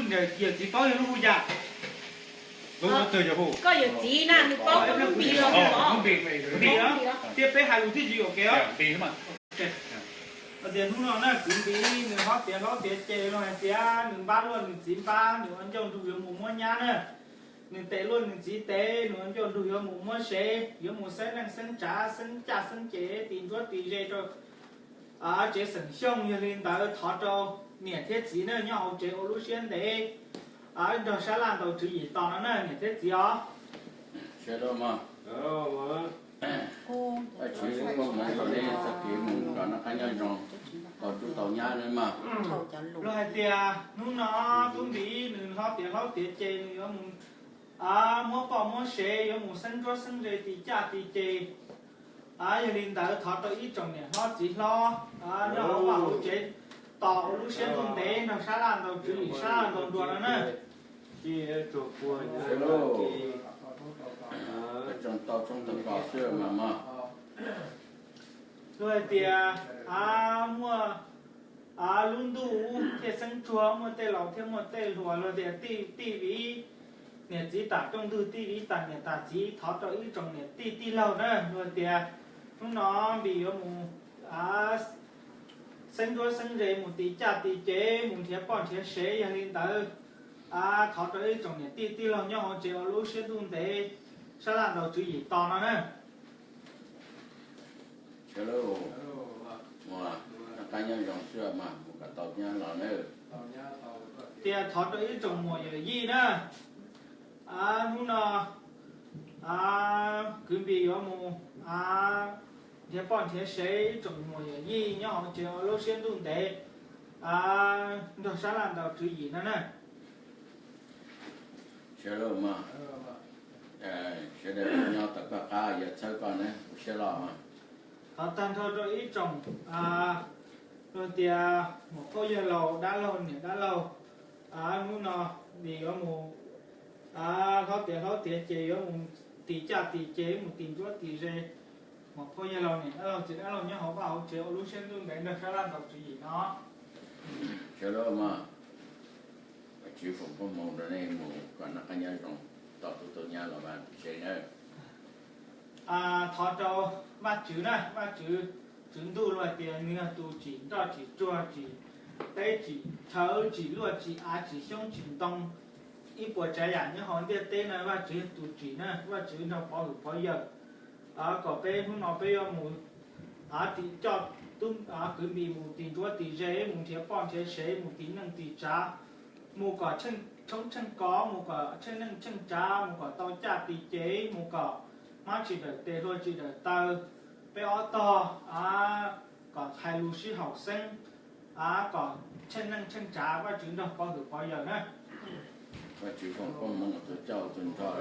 Yawm txiv paub yog lub hu yam. Koj yawm txiv na, nws paub lub npe los lub npe, npe, thiab peb hais lus thiaj tsis yuam kev os. Tias hnub no na kwv Npis nws hlob tiav hlob tiav ces los hais tias nws npab luaj nws txiv npab, nws ua ncauj nrug yuav mus muab nyab na. Nws tes luaj nws txiv tes, nws ua ncauj nrug yuav mus muab sev, yuav mus xeeb neej xeeb tsav xeeb caj xeeb ces, tis ntsuab tis ze rau tsev xeem Xyooj. Yog li ntawd thov rau niam thiab txiv na nyob hauv tsev ua lub siab ntev, nrog sab laj ntaus tswv yim tos no na niam thiab txiv os. Sawv daws mas, Vajtswv foom koob hmoov rau nej txoj kev mus kom noj qab nyob zoo, tau tub tau nyab nawb mas. Luag hais tias hnub no tub Npis nws hlob tiav hlob tiav ces nws yuav mus muab poj muab sev, yuav mus xeeb ntsuab xeeb ze tis caj tis ces. Yog li ntawd thov rau ib tsoom niam hlob txiv hlob nyob hauv vaj hauv tsev tos ua lub siab ntuj ntev nrog sab laj ntaus tswv yim sab laj ntaus nruas no na. Tau tshoob tau kos xwb mas mog. Luag hais tias muaj lub ntuj thiaj xeeb tsuag, muaj tej laus thiaj muaj tej hluas, luag tias tij viv niam txiv tam rooj ntug, tij viv tam niam tam txiv, thov rau ib tsoom niam tij tij laug na, luag tias hnub no Npis yuav mus xeeb ntsuab xeeb ze, mus tis caj tis ces, mus nrhiav poj nrhiav sev. Yog li ntawd thov rau ib tsoom niam tij tij laug nyob hauv tsev ua lub siab ntuj ntev sab laj ntaus tswv yim tos no na. Sawv daws mus noj qab nyob zoo xwb mas mus kom tau nyab los nawb. Tias thov rau ib tsoom muam yawm yij na, hnub no kwv Npis yuav mus nrhiav poj nrhiav sev, ib tsoom muam yawm yij nyob hauv tsev ua lub siab ntuj ntev nrog sab laj ntaus tswv yim no na. Sawv daws mas, sawv daws nyob tom koj qab, yawg txhawb koj na, ua siab loj mas. Thov tag nrho rau ib tsoom luag tias muam phauj yawg laus dab laug niam dab laug, hnub no Npis yuav mus hlob tiav hlob tiav ces, yuav mus tis caj tis ces, mus tis ntsuab tis ze. Muam phauj yawg laus niam dab laug txiv dab laug nyob hauv vaj hauv tsev ua lub siab ntuj ntev nrog sab laj ntaus tswv yim no. Sawv daws mas, Vajtswv foom koob hmoov rau nej mus kom noj qab nyob zoo, tau tub tau nyab los vaj tsev nawb. Thov rau Vajtswv na, Vajtswv, Tswv Ntuj, luag tias nws yog tus tsim nroj tsim tsuag, tsim teb tsim chaw, tsim luaj tsim av, tsim xyoob tsim ntoo, ib puas tsav yam nyob hauv ntiaj teb no Vajtswv yog tus tsim na, Vajtswv nrog pov hwm pov yawm. Kom peb hnub no peb yuav mus coj tub kwv Npis mus tis ntsuab tis ze, mus nrhiav poj nrhiav sev, mus tis neej tis tsav, mus kom tshoob tsheej kos, mus kom tsheej neej tsheej tsav, mus kom tau caj tis ces, mus kom hmab tsis dawm tes hlua tsis dawm taw, peb ob tog kom hais lus sib haum xeeb, kom tsheej neej tsheej tsav, Vajtswv nrog pov hwm pov yawm na. Vajtswv foom koob hmoov tus coj tus nrog.